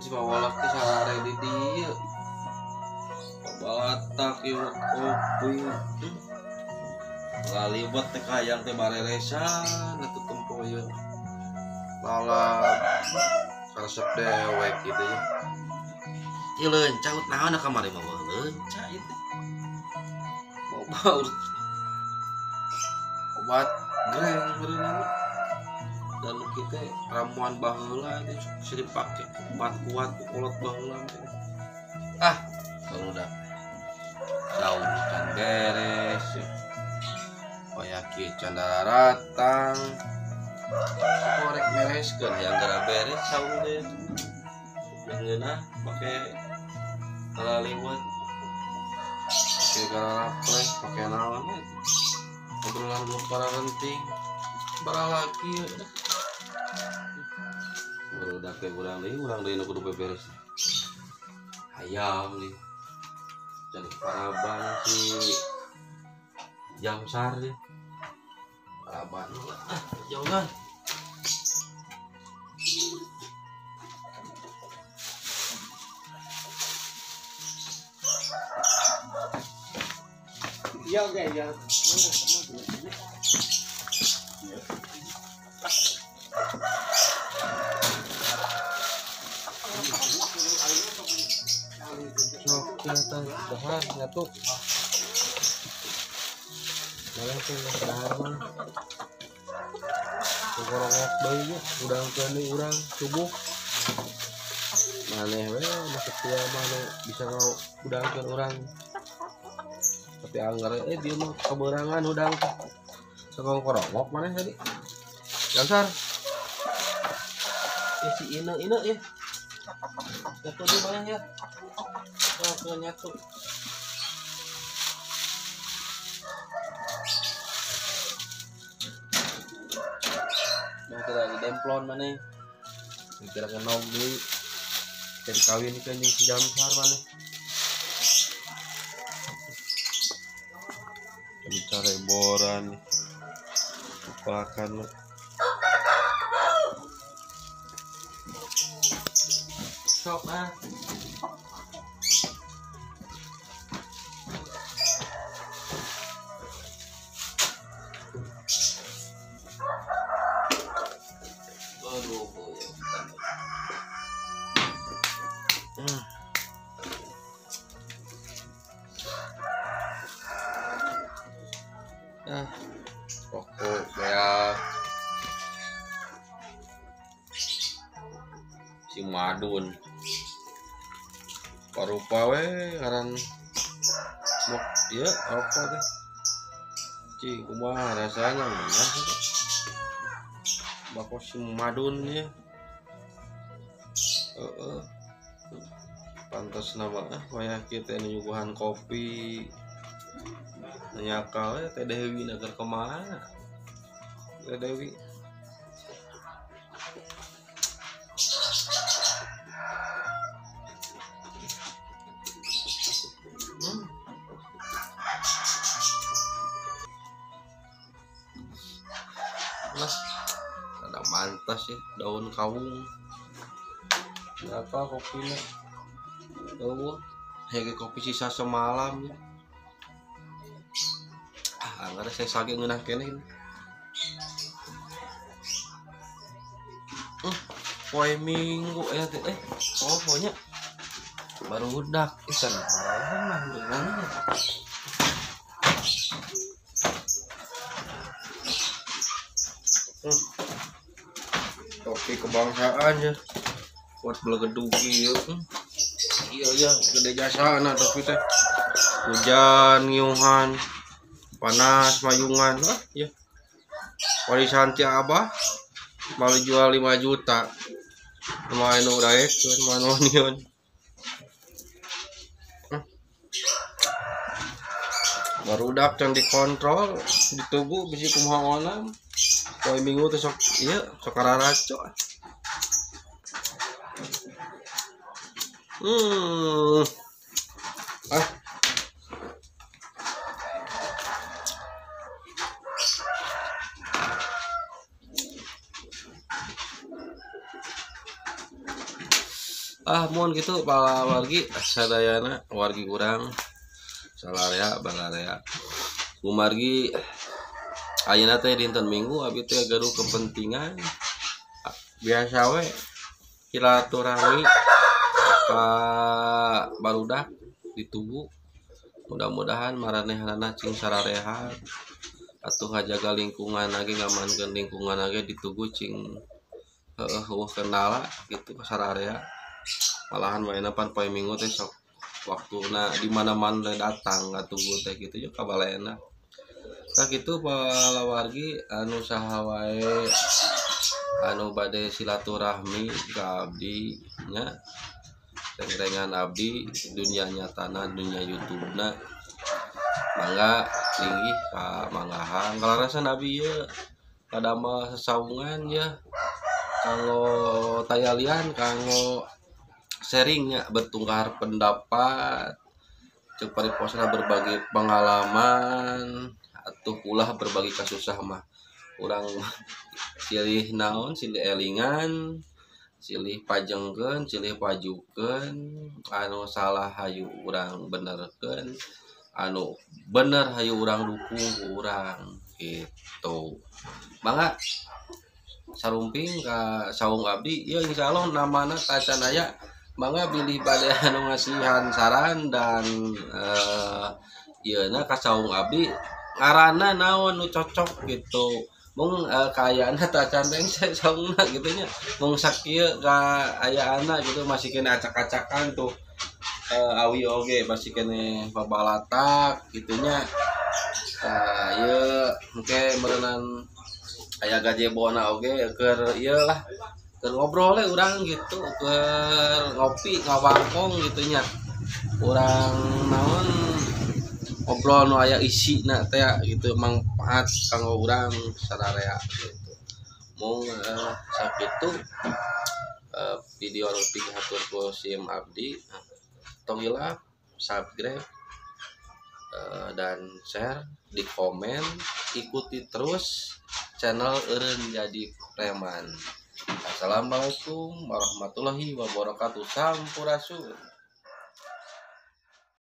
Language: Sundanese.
Si Pawolak teh sare di dieu. Balatak ieu kopi. Lalibet teh hayang teh bareresan atuh tempo ieu. Lalap karesep dewek gitu ya. Ieu leunca naon kamari mah leunca ieu teh. Obat greng beureunan. Dan kita ramuan baheula teh bisa dipake obat kuat kolot baheula teh. Ah, kalau udah saung can beres ya. Waya kieu can daratang. Korek mereskeun hayang geura beres saung teh. Ngeunah pake kalaliwat. Pake gararapleh, pake naon we. Obrolan belum para penting. Baralaki ya. Barudak teh urang deui nu kudu beberes. Hayam nih. Jadi paraban si Jamsar deh. Paraban ah, jauhan. Iya, oke, ya. Sok kelihatan dahar nyatuk. Malah tuh dahar mah. Gorongok deui urang keun urang subuh. Maneh we masuk tua mah nu bisa ngudangkeun urang. Tapi anggar dia mah keberangan hudang teh. Sakongkorongok maneh tadi. Jamsar. Si Ine Ine ya. Nyatu di mana ya? Oh, nyatu. Nah, kira di demplon mana? Kira ngenom deui. Jadi kawin kan jeung si Jamsar mana? Bicara boran. Kepalakan. Sok ah. Aduh, ah, rokok beak. Si Madun. Parupa we ngaran mok ieu rokok teh. Cing kumaha rasana mah. Bako si Madun ya. Heeh. Pantes nama ah wayah kieu teh nyuguhan kopi. Nanya we Teh Dewi nagar kemana? Teh Dewi. Lah, ada mantas ya daun kawung. Berapa kopinya? Tuh, hege kopi sisa semalam ya. Ah, anggar saya sage ngeunah keneh ini. Poe Minggu ya teh. Oh, pokoknya barudak isan mah beunang. Kopi kebangsaan ya. Buat belegedugi ya. Iya ya, gede jasana topi teh. Hujan, ngiuhan, panas, mayungan. Ah, ya. Warisan ti abah malu jual 5 juta. Lumayan nu daekeun, manonieun. Barudak can dikontrol, ditugu bisi kumaha onam. Poe Minggu teh sok ieu sok kararaco. Ah. Ah, Mun kitu para wargi sadayana, wargi urang salarea balarea kumargi ayeuna teh dinten Minggu, abi teh gaduh kepentingan biasa we silaturahmi ka barudak di tugu. Mudah-mudahan maranehanana cing sararehat atuh, ngajaga lingkungan lagi, ngamankeun lingkungan lagi di tugu cing heueuh eueuh kendala gitu ka sararea. Malahan mainna pan poe Minggu teh sok waktuna di mana-mana datang ka tugu teh gitu ya ka balena. Tah kitu para wargi anu saha wae anu bade silaturahmi ka abdi nya, rengrengan abdi dunia nyatana, dunia YouTube-na, mangga linggih ka manggahan. Kalarasan abdi ieu kadamel sesaungan ya kanggo tayalian, kanggo sharingnya, bertungkar pendapat, cek pariposna berbagi pengalaman atuh, ulah berbagi kasusah mah urang silih naon, silih elingan, silih pajengkeun, silih pajukeun. Anu salah hayu urang benerkeun, anu bener hayu urang dukung ku urang gitu. Mangga sarumping ka saung abdi ya, insyaallah namana tacan aya. Mangga bilih bade anu ngasihan saran dan ieu na ka saung abdi ngaranna naon nu cocok gitu. Mung kaayaan tacan rengse saungna gitu nya, mung sakieu kaayaanna gitu, masih kena acak-acakan tuh, awi oge masih kena pabalatak gitu nya. Tah ieu engke meureunan aya gazebona oge keur ieu lah, keur ngobrol we urang gitu, keur ngopi ngawangkong gitu nya, urang naon ngobrol nu aya isina teh gitu, manfaat kanggo urang sararea gitu. Mung sakitu video anu pihatur ku sim abdi. Tong hilap subscribe dan share, di komen, ikuti terus channel Eureun Jadi Preman. Assalamualaikum warahmatullahi wabarakatuh. Sampurasun.